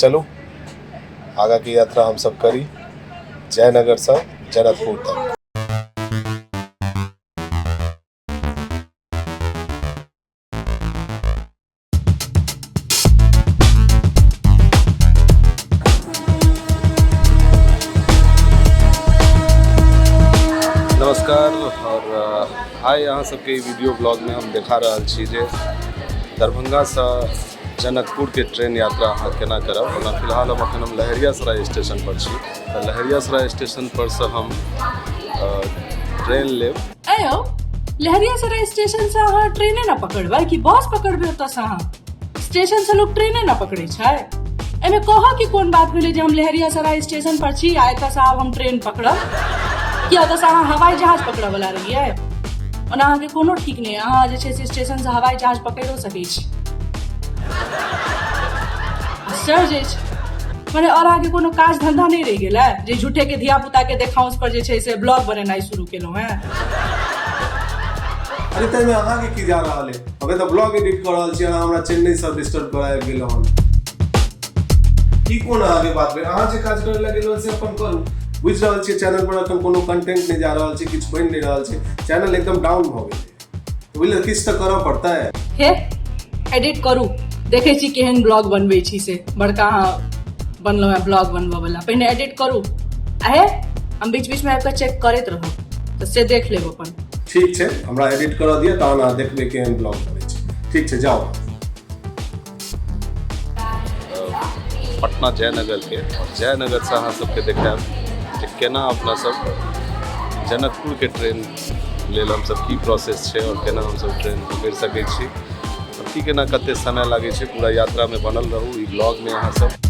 चलू आगाँके यात्रा हमसब करी जयनगरसँ जनकपुर तक। नमस्कार और आइ अहाँ सबके ई वीडियो ब्लॉग में हम देखा रहल छी जे दरभंगासँ जनकपुरके ट्रेन यात्रा अहाँ केना करब। ओना फिलहाल हम अखन हम लहेरियासराय स्टेशन पर छी, तऽ लहेरियासराय स्टेशन पर से हम ट्रेन लेब। अयो लहेरियासराय स्टेशन से अहाँ ट्रेने ना पकड़बै कि बस पकड़बै? ओतऽ से अहाँ स्टेशन से लोग ट्रेने ना पकड़ै छै। एहिमे कहऽ के कोन बात भेलै जे हम लहेरियासराय स्टेशन पर छी आ एतऽ से आब हम ट्रेन पकड़ब? कि ओतऽ से अहाँ हवाई जहाज पकड़ऽ वाला रहियै? ओना अहाँके कोनो ठीक नहि, अहाँ जे छै से स्टेशन से हवाई जहाज पकड़िओ सकै छी। आश्चर्य अछि, मने आओर अहाँके कोनो काज धंधा नहि रहि गेलै जे झूठे के धिया पुता के देखाउस पर जे छै से ब्लॉग बनेनाइ शुरू केलहुँ हेँ? अरे ताहिमे अहाँके की जा रहल है? अबे तऽ ब्लॉग एडिट कऽ रहल छी, अहाँ हमरा चेन्नईसँ डिस्टर्ब करऽ आबि गेलहुँ हन। की कोन अहाँके बात भेल? अहाँ जे काज करऽ लगेलहुँ से अपन करू। बुझि रहल छियै चैनल पर एखन कोनो कंटेंट नहि जा रहल छै, किछु बनि नहि रहल छै, चैनल एकदम डाउन भऽ गेलै, बुझलियै? किछु तऽ करऽ पड़तै। हे एडिट करू, देखै छी केहन ब्लॉग बनबै छी से। बड़का अहाँ बनलहुँ हेँ ब्लॉग बनबऽ वाला। पहिने एडिट करू आ हे हम बीच बीचमे आबि कऽ चेक करैत रहब, तऽ से देख लेब अपन। ठीक छै, हमरा एडिट करऽ दिअ, तहन अहाँ देखबै केहन ब्लॉग बनै छै। ठीक छै, जाउ। पटना जयनगरके और जयनगरसँ अहाँ सबके देखायब जे केना अपना सब जनकपुरके ट्रेन लेल हमसब की प्रोसेस छै और केना हमसब ट्रेन पकड़ि सकै छी और की केना कते समय लागै छै। पूरा यात्रामे बनल रहू ई ब्लॉगमे अहाँ सब।